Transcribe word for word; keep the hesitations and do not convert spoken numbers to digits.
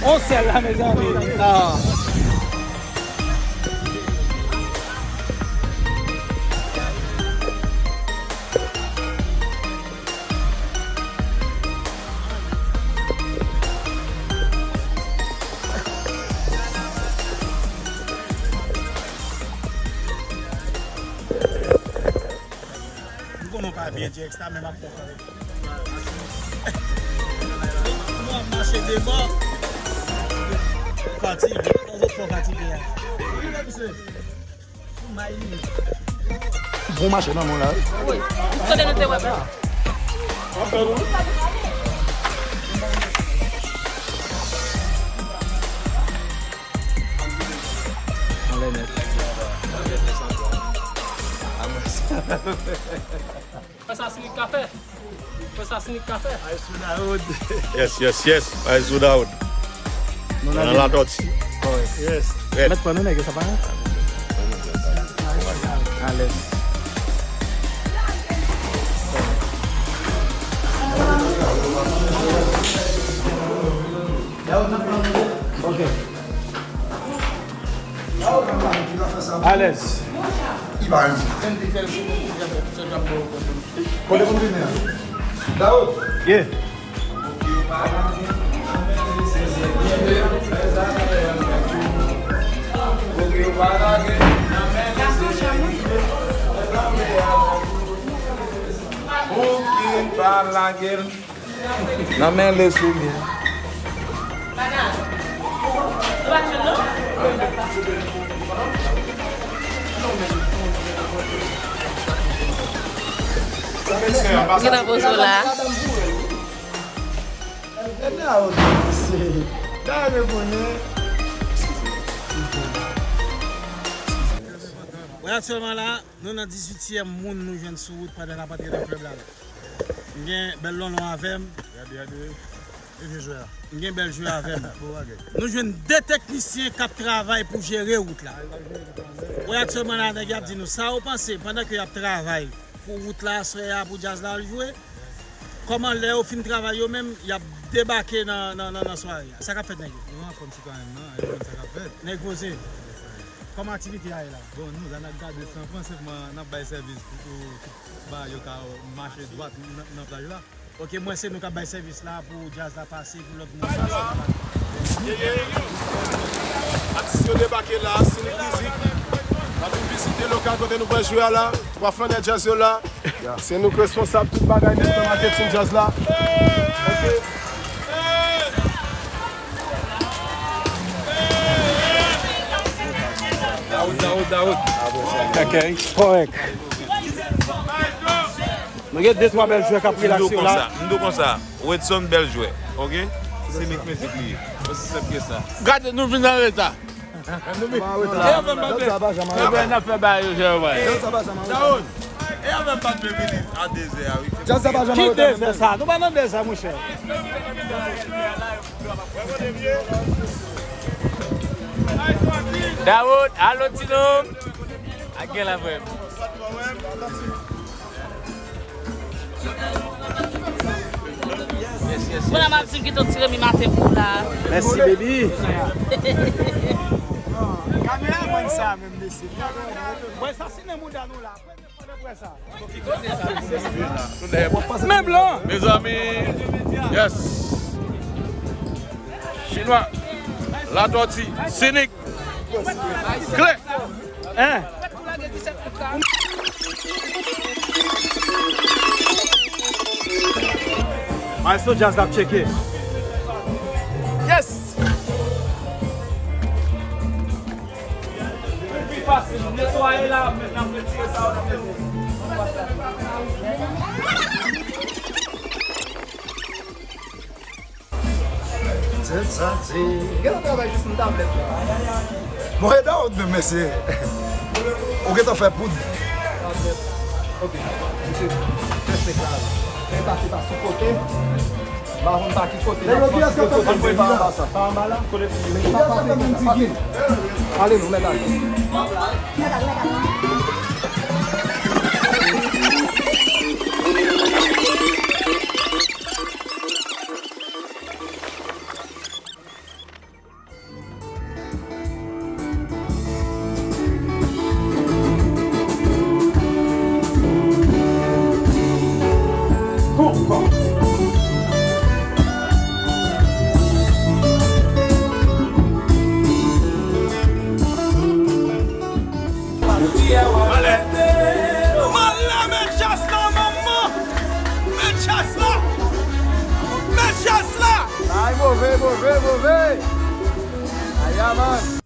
On sèl la, mezanmi. Ah. M konnen w pa byen dirèk sa, men m ap fè w kanmenm. Nou ap mache de bò. Fatige. Yon lòt fò fatige a. Bon mache nan men w la, wi. Wi. Kote nou te wè m? Anlè nèt. Fè sa Sinik ka fè. Fè sa Sinik ka fè. Yes, yes, yes. Maestro Daoud. Nou nan Latòti. Yes. Mèt pran nou nèg yo sa pa. Alèz. Ok. Alèz. Kote pou vini an? Daoud. Yeah. Bouki pa lage l. Nan men Leslie. Ou gentan poze w la. Wè, aktyèlman la, nou nan dizuityèm moun nou jwenn sou wout pandan n ap antre nan klèb la. M gen bèl lonlon avè m. Gade, gade. E vye jwè a. M gen bèl jwè avè m. Bon bagay. Nou jwenn de teknisyen k ap travay pou jere wout la. Wè, aktyèlman la, nèg y ap di nou sa yo panse pandan ke y ap travay pou wout la aswè a, pou djaz la al jwe. Kòman lè yo fin travay yo menm, y ap debake nan, nan, nan, nan sware a? Sa k ap fèt, nèg yo? Nou anfòm, sitwayen m nan, e nou konn sa k ap fèt. Nèg poze. Kòman aktivite a ye la? Bon, nou la n ap gade san pran, senpman n ap bay sèvis pou, pou tout bagay yo ka mache dwat nan, nan plaj la. Ok, mwen se nou k ap bay sèvis la pou djaz la pase, pou lòt moun pase. Atis yo debake la, Sinik Mizik. N ap vin vizite lokal kote nou pral jwe a la. Twa flannè djaz yo la. Se nou k responsab tout bagay, mèt nan maketin djaz la. Ok. Daoud, Daoud, Daoud. Ok. Kòrèk. Nou gen de twa bèl jwè k ap relakse la. M di w konsa, Wedson bèl jwè, ok? Sinik Mizik li ye. Osi senp ke sa. Gade, nou vin an reta. E yo menm pa t vle. Ebyen, n ap fè bagay yo, jwè yo, bay. Daoud, e yo menm pa t vle vini a de zè a, wi. Ki de zè sa? Nou pa nan de zè, monchè. Daoud, alo, Tino. A gen la, frè m. Mwen la m ap di m kite yon ti remi maten pou w la. Mèsi, baby. Kameramann sa menm, mesye. Mwen sasinen mouda nou la. Premye fwa nou wè sa. Men blan. Mezanmi, yes. Chinwa, Latòti, Sinik, Klè. Hein? Maestro Jazz ap tcheke. Yes! Pi fasil, netwaye la, men n ap retire sa yo nan mezi. Tèt sa di. Gentan travay jis nan tablèt la. Mwen e Daoud menm, mesye. Ou gentan fè poud. Ok. Misye, fè sèk la. Fè pase pa sou kote. M pa konn pa ki kote. Nèg yo, kiyès k ap fè poud? Pa anba sa. Pa anba la. Kiyès k ap fè poud? Ale nou, mèt ale. Mwen la, mwen la, met chas la, manman! Met chas la! Met chas la! Ay, move, move, move! Aya, man!